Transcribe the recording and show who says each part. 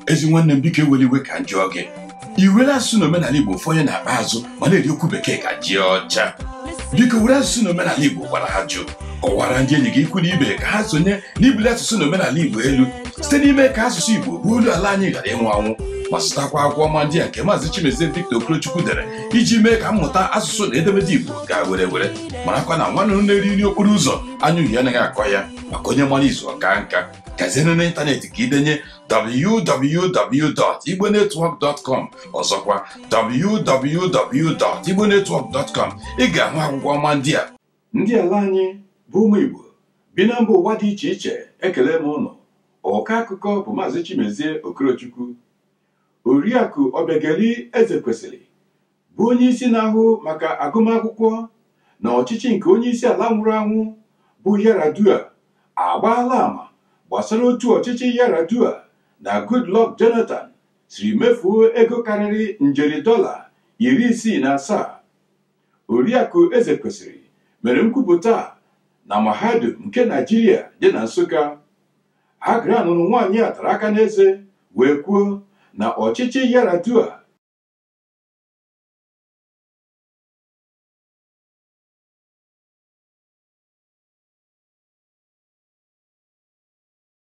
Speaker 1: Ezi nwanne m, biko ewela iwe ka m jụọ gị, i were asụsụ na omenala Igbo fọnye n'akpa azụ ma na-eri okwu bekee ka ji ọcha? Biko were asụsụ na omenala Igbo gwara ha jụ. Kọwara ndị enyi gị, ikwu na ibe, ka ha sonye n'ibuli asụsụ na omenala Igbo elu site n'ime ka asụsụ Igbo bụ olu ala anyị ghara ịnwụ anwụ, ma zụtakwa akwụkwọ ọma ndị a nke Maazị Chimezie Victor Okorochukwu dere iji mee ka mmụta asụsụ na edemede Igbo gaa were were. Marakwa na nwanne na-eri nri okporo ụzọ, anya uhie anaghị akọ ya, maka onye mara izu ọka nka. Gazienụ n'ịntanetị ka idenye www.igbonetwork.com. Ọzọkwa, www.igbonetwork.com. Ị ga-ahụ akwụkwọ ọma ndị a. Ndị ala anyị bụ ụmụ Igbo bi na mba ụwa dị iche iche, ekele m ụnụ. Ọka akụkọ bụ Maazị Chimezie Okorochukwu. Oriakụ Obiageli Ezekwesili, bụ onye isi na-ahụ maka agụmakwụkwọ na ọchịchị nke onye isi ala nwụrụ anwụ bụ Yar'Adua, agbaala ama gbasara otu ọchịchị Yar'Adua na Goodluck Jonathan siri mefuo ego karịrị njeri $67. Oriakụ Ezekwesili mere nkwupụta na Mahadum nke Naijiria dị na Nsụka. Agara nụrụ nwaanyị a tara aka n'eze wee kwuo na ọchịchị Yar'Adua